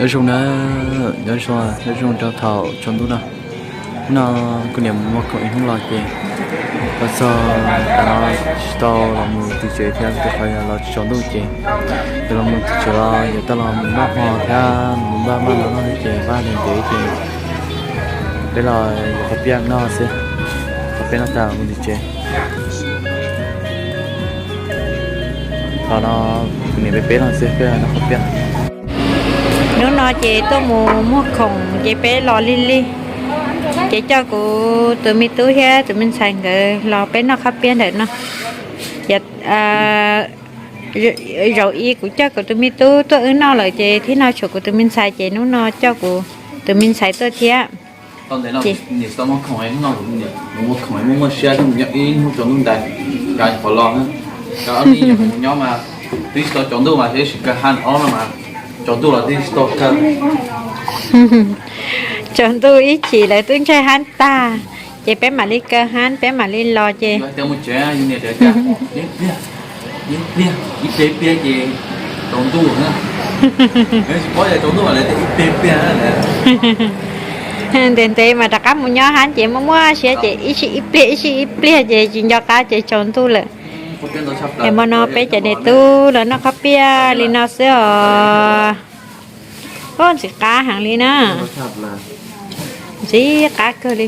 Nyob zoo na, nyob zoo, nyob zoo rau thaum tsaus ntuj no. Hnub no kuv niam mus muag khoom ib hnub los ces los txog tav no tsis tau los mus tim tsev thiab, rau qhov yog los tsis tsaus ntuj ces yog los mus tim tsev los yuav tau los mus noj hmo thiab mus npaj maj no no ces vaj ntev ntev ces peb los yuav qhov piaj noj xwb, qhov piaj noj tas mus tim tsev. Los no kuv niam peb peb los xwb, peb noj qhov piaj. Hnub no ces tuaj mus muag khoom ces peb los lig lig, ces coj kuv tus me tub thiab tus me ntxhais nkawd los peb noj qhov piaj ntawm no. Zaum ib kuv coj kuv tus me tub tuaj wb noj lawm ces thiab no tshuav kuv tus me ntxhais ces hnub no coj kuv tus me ntxhais tuaj thiab. Ces mus muag khoom muaj muaj siab thiab mus nyob ib hnub tsaus ntuj ntais, kav qhov los, kav ob hnub mus nyob mas twb tsis tau tsaus ntuj mas seb tsis kawg hab ob no mas tsaus ntuj los twb tsis tau kawg. Tsaus ntuj ib chim lawv twb ntshai hab tag, ces peb mam li kaw hab peb mam li los ces ib pliag, ib pliag ces tsaus ntuj na. Tsis paub yog tsaus ntuj mas lawv tias ib pliag ib pliag. Ntev ntev mas rov qab mus nyob hab ces muaj muaj siab ces ib sij ib pliag ib sij ib pliag ces tsis nco qab ces tsaus ntuj lawm. Es hmo no peb cov niam tub los noj qhob piaj li no xwb os. Ntxim qab heev li na. Ntxim qab kawg li.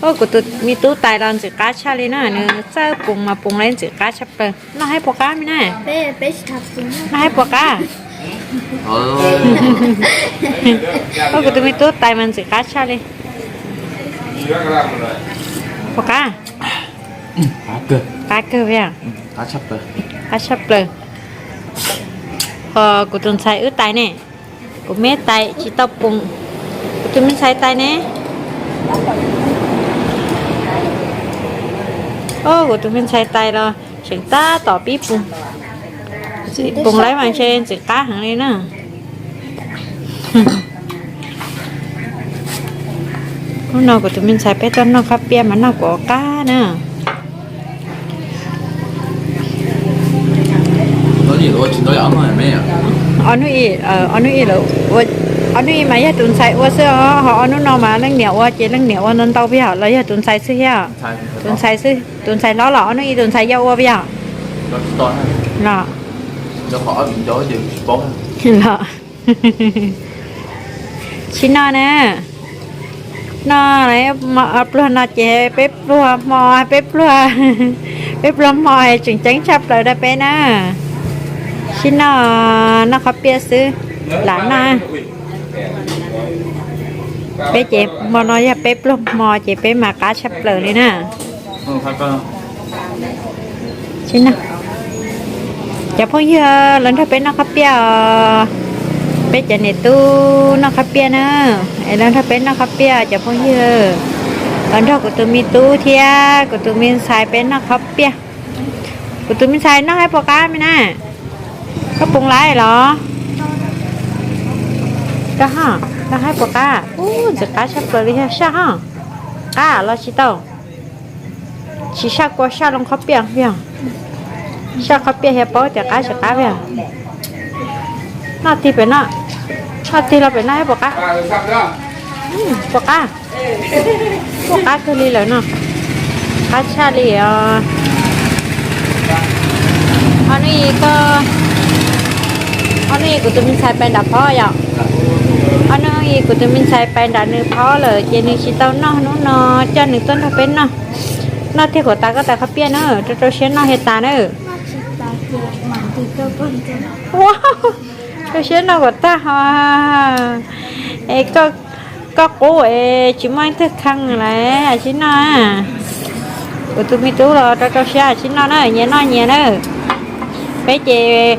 Kuv tus me tub tais los ntxim qab tshaj li na, nws txawj poos mas poos li ntxim qab tshaj plaws. Noj haib puas qab me na? Noj haib puas qab? Kuv tus me tub tais mas ntxim qab tshaj li. Puas qab? Qab kawg, qab tshaj plaws. Ho kuv tus ntxhais wb tais ne, kuv me tais tsis tau poos, kuv tus me ntxhais tais ne. Kuv tus me ntxhais tais los tseem tab tom pib poos, poos lawm mas ntshe ntxim qab heev li na. Hnub no kuv tus me ntxhais peb tuaj noj qhob piaj mas noj kuv qab na. Ob hnub ib, ob hnub ib lawm, ob hnub ib mas yog tus ntxhais ua xwb os, ho ob hnub no mas leej niam ua ces leej niam ua ntau ntau peb yog los yog tus ntxhais xwb thiab. Tus ntxhais xwb, tus ntxhais hlob los ob hnub ib tus ntxhais yog ua peb yog. Los, los. Tsis noj na. Noj pluag no ces peb pluag hmo, peb pluag, peb pluag hmo tseem ceeb tshaj plaws rau peb na. Sib noj, noj qhob piaj xwb, lam noj. Peb ces hmo no yog peb pluag hmo ces peb mas qab tshaj plaws li na. Cov phooj ywg, los nrog peb noj qhob piaj os. Peb cov niam tub noj qhob piaj na. Es los nrog peb noj qhob piaj cov phooj ywg. Los nrog kuv tus me tub thiab kuv tus me ntxhais peb noj qhob piaj. Kuv tus me ntxhais noj haib puas qab me na? Koj poos lawm los? Koj ho noj haib puas qab? Ub, ntxim qab tshaj plaws li, yog saj ho. Qab los tsis tau? Tsis saj kua saj loo qhob piaj yog. Saj qhob piaj thiaj paub tias qab tsis qab yog. Noj tig pem no, noj tig los pem no thiab puas qab? Puas qab? Puas qab kawg li lawm no. Qab tshaj li os. Ob hnub ib, ob hnub ib kuv tus me ntxhais pais nram phab yom. Ob hnub ib kuv tus me ntxhais pais nram nws phab lawm ces nws tsis tau noj, hnub no coj nws tuaj nrog peb noj. Noj tiag kuv tas koj tais qhob piaj na, rau rau siab noj thiaj tas na. Ua, rau siab noj kom tag ho. Es koj, koj qub es tsis muaj leej twg kheej lawm sib noj. Kuv tus me tub los rau rau siab sib noj na, nyias noj nyias na. Peb ces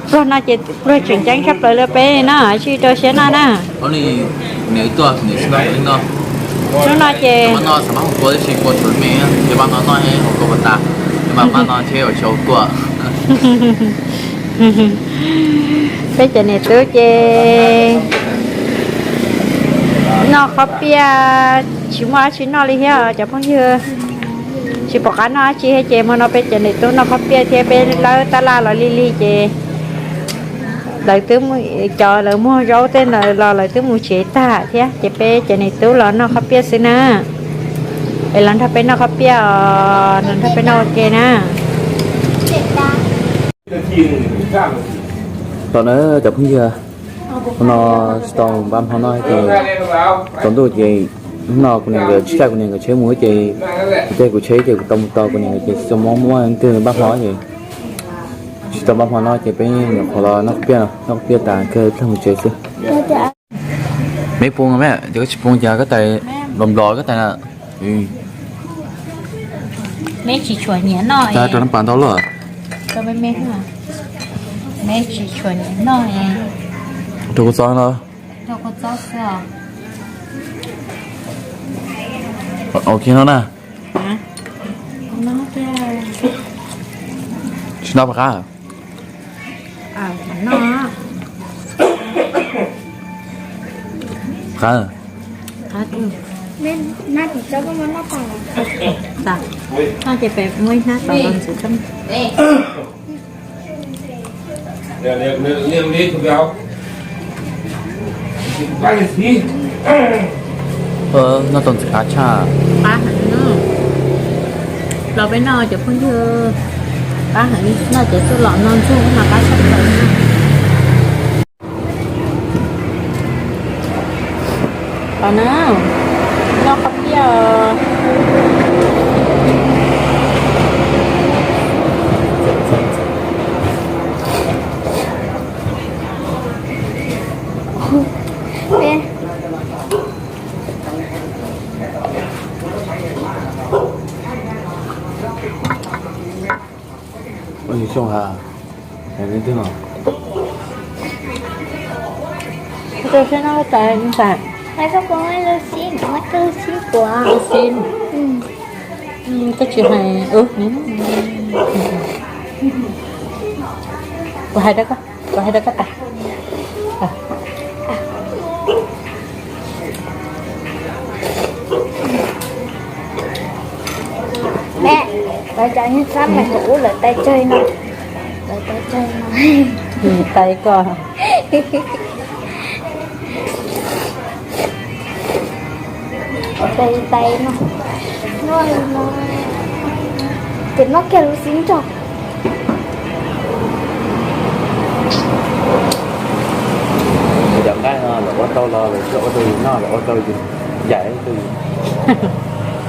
pluag no ces pluag tseem ceeb tshaj plaws li peb no, sib rau siab noj na. Hnub no ces peb cov niam tub ces noj qhob piaj tsis muaj dab tsi noj li thiab cov phooj ywg. Tsis pom qab noj dab tsi thiab ces hmo no peb cov niam tub noj qhob piaj thiab peb lawb tab laj los lig lig ces Lawv twb mus, cov lawv muag zaub tej ntawd los lawv twb mus tsev tag thiab, ces peb cov niam tub los noj qhob piaj xwb na. Es los nrog peb noj qhob piaj os, los nrog peb noj ua ke na. Tau na cov phooj ywg, no tsis tau npaj hmo noj ces tsaus ntuj ces hnub no kuv niam nkawd tsis coj kuv niam nkawd tsheb mus ces kuv tej kuv tsheb ces kuv tau mus tos kuv niam nkawd ces tsis tau muaj muaj leej twg npaj hmo ces tsis tau npaj hmo noj ces peb nyuam qhuav los noj qhob piaj, noj qhob piaj tas kawg plag mus tsev xwb. Meb poob me, ces koj tsis poob ces koj tais nplov nplov koj tais na. Meb tsis tshua nyiam noj, rau nab pas ntau luaj. Meb tsis tshua nyiam noj. Rau kuv txob no. Rau kuv txob xwb os. Ok no na. Tsis noj pab qab. Qab. Noj ces peb muab ib hnab tau los ntxiv. Noj tau ntxim qab tshaj. Qab heev no. Los peb noj cov phooj ywg, qab heev, noj cov txuj lom no ntxuag mas qab tshaj plaws. Qhov na, noj qhov piaj. Ua xyoo ha, leej twg no. Rau siab no tais ntag. Koj tsis hais. Kuv hais rau koj, kuv hais rau koj tas. Me, lawv cov yeej txhab me tus ub lawv tais tsawg no. Lawv tais tsawg no. Tais koj. Tais no. Ces noj kiag lub xib nrog. Cov nqaij no lawv ua tau los lawv tsis ua rau yus noj, lawv ua rau yus yaim rau yus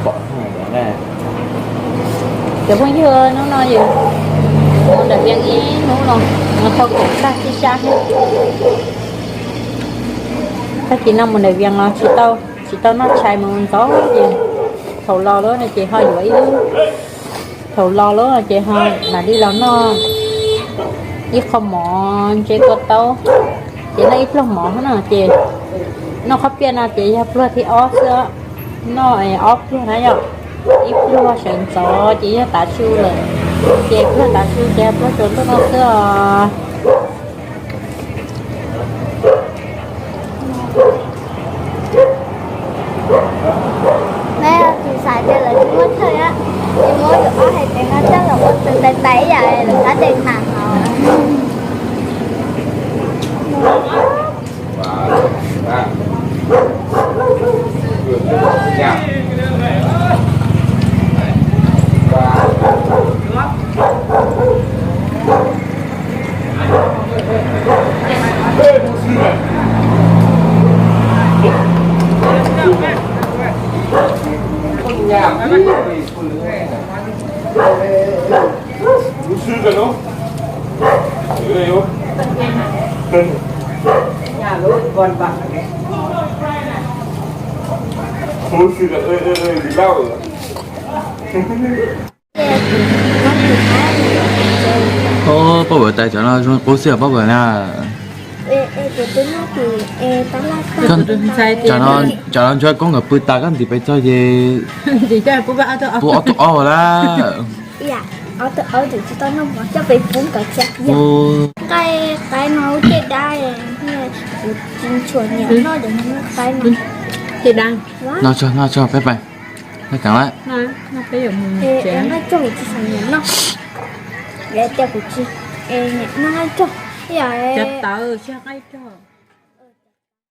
pom cov nqaij. Cov phooj ywg, hnub no yus mus nram Vias ib hnub no, mus thau kaum tag sib sab thiab. Tag kis no mus nram Vias los tsis tau, tsis tau noj tshais mus ntxov ces thaum los lawm no ces ho yuav ib lub, thaum los lawm no ces ho mam li los noj ib qho mov ntse kua taub, ces noj ib pluag mov no ces noj qhob piaj no ces yog pluag thib ob xwb, noj ob pluag na yom, ib pluag sawv ntxov ces yog tav su lawm, ces pluag tav su ces pluag tsaus ntuj no xwb os. Neb tsis xav tias lawv tsis muaj chaw, tsis muab tus ob hais tias no coj los ua txwv tais tais ib yam lawv sab tes mas no. Pab Vwm tais cov no zoo qub xwb os Pab Vwm na. Cov no ntshai koob nkawd pw tas koj ntim pes txog ces pub ob tug ob lawm. Nqaij qaib no ua tej dab, kuv tsis tshua nyiam noj cov nqaij qaib no. Noj tso, noj tso peb pais. Noj tso, kuv tsis nyiam noj nqaij tso. Cov tawv sib qaib rog.